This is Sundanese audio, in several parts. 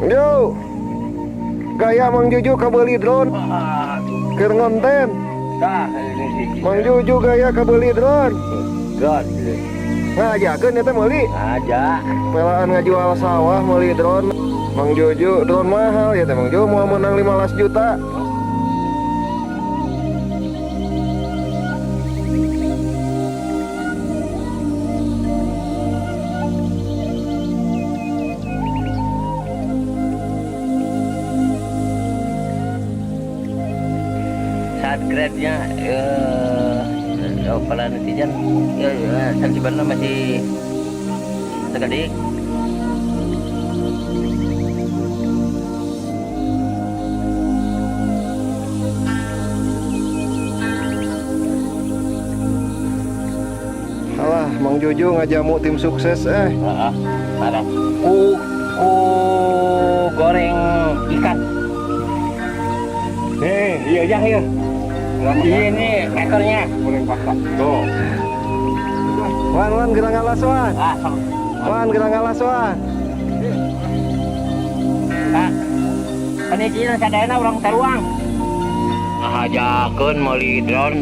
Yo. Gaya Mang Juju kabeuli drone. Keur ngonten. Tah, ini. Mang Juju gaya kabeuli drone. Drone. Ngajakeun eta meuli. Aja. Pelaan ngajual sawah meuli drone. Mang Juju drone mahal ya teh. Mang Juju mau menang 15 juta. Saat grade-nya para netizen ya, sebenarnya masih segedik. Alah, Mang Juju ngajamu tim sukses eh. Heeh. Parah. Ku goreng ikan. Iya ya, iya. Ini ekornya. Goreng pasak. Tuh. Wan, wan, gerang ngalas, wan. Ah, sok. Wan, gerang ngalas, wan. Nah, penician sadayana urang taruang. Ngahajakeun meuli drone.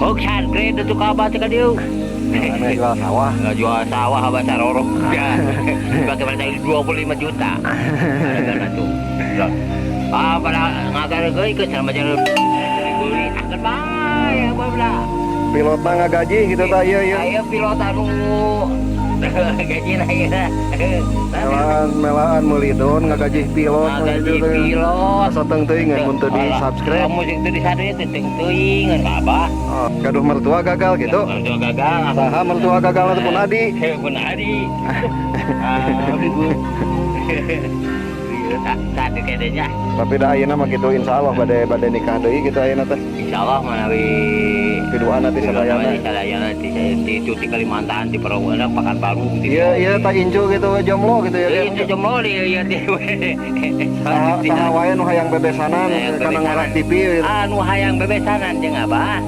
Hok grade itu ka abah teh ka dieu. Aneh jual sawah. Nggak jual sawah abah sarorok. Ya. Bagaimana tadi 25 juta. Hargana tuh. Drone. Ah, pada ngagareukeun ke sama jalan beli akan bae abah lah. Pilotna ngagaji gitu tah, iya iya. Ayo pilot anu gaji lah ya. Melaan melaan meuli drone ngagaji pilot. Ngagaji pilot. Asa teung teuing mun teu di subscribe. Musik teu di sadu teh teuing ngan ka abah. Oh, gaduh mertua gagal gitu. Mertua gagal. Saha mertua gagal teh pun adi. Pun adi. Ah, saat kedenya. Tapi dah ayeuna mah kitu insyaallah bade bade nikah deui gitu ayeuna teh. Insyaallah manawi Piduana ti sadayana. Sadayana ti di cuti Kalimantan di Perawan Pekanbaru. Iya iya tak incu gitu jomblo gitu ya. Iya jomblo di iya di. Saha saha wae nu hayang bebesanan kana Ngorak TV gitu. Anu hayang bebesanan jeung abah.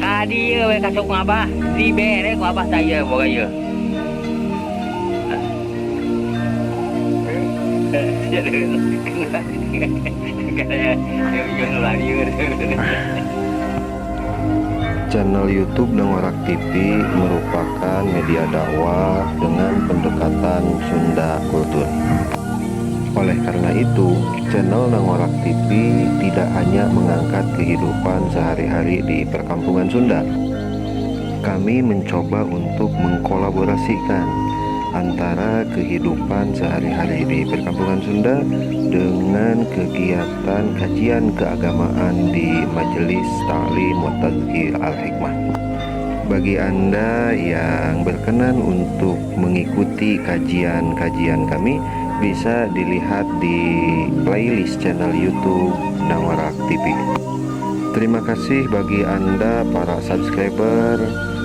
Ka dieu we kasuk abah dibere ku abah tah ieu boga ieu. Channel YouTube Nangorak TV merupakan media dakwah dengan pendekatan Sunda kultur. Oleh karena itu, channel Nangorak TV tidak hanya mengangkat kehidupan sehari-hari di perkampungan Sunda. Kami mencoba untuk mengkolaborasikan antara kehidupan sehari-hari di perkampungan Sunda dengan kegiatan kajian keagamaan di Majelis Ta'lim wa Tadzkir Al-Hikmah. Bagi Anda yang berkenan untuk mengikuti kajian-kajian kami, bisa dilihat di playlist channel YouTube Nangorak TV. Terima kasih bagi Anda para subscriber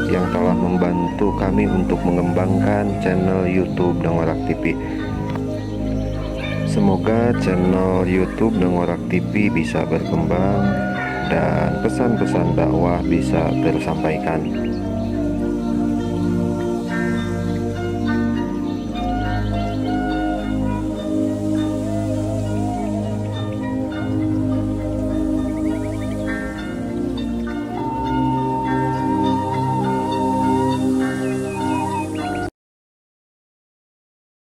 yang telah membantu kami untuk mengembangkan channel YouTube Nangorak TV. Semoga channel YouTube Nangorak TV bisa berkembang dan pesan-pesan dakwah bisa tersampaikan.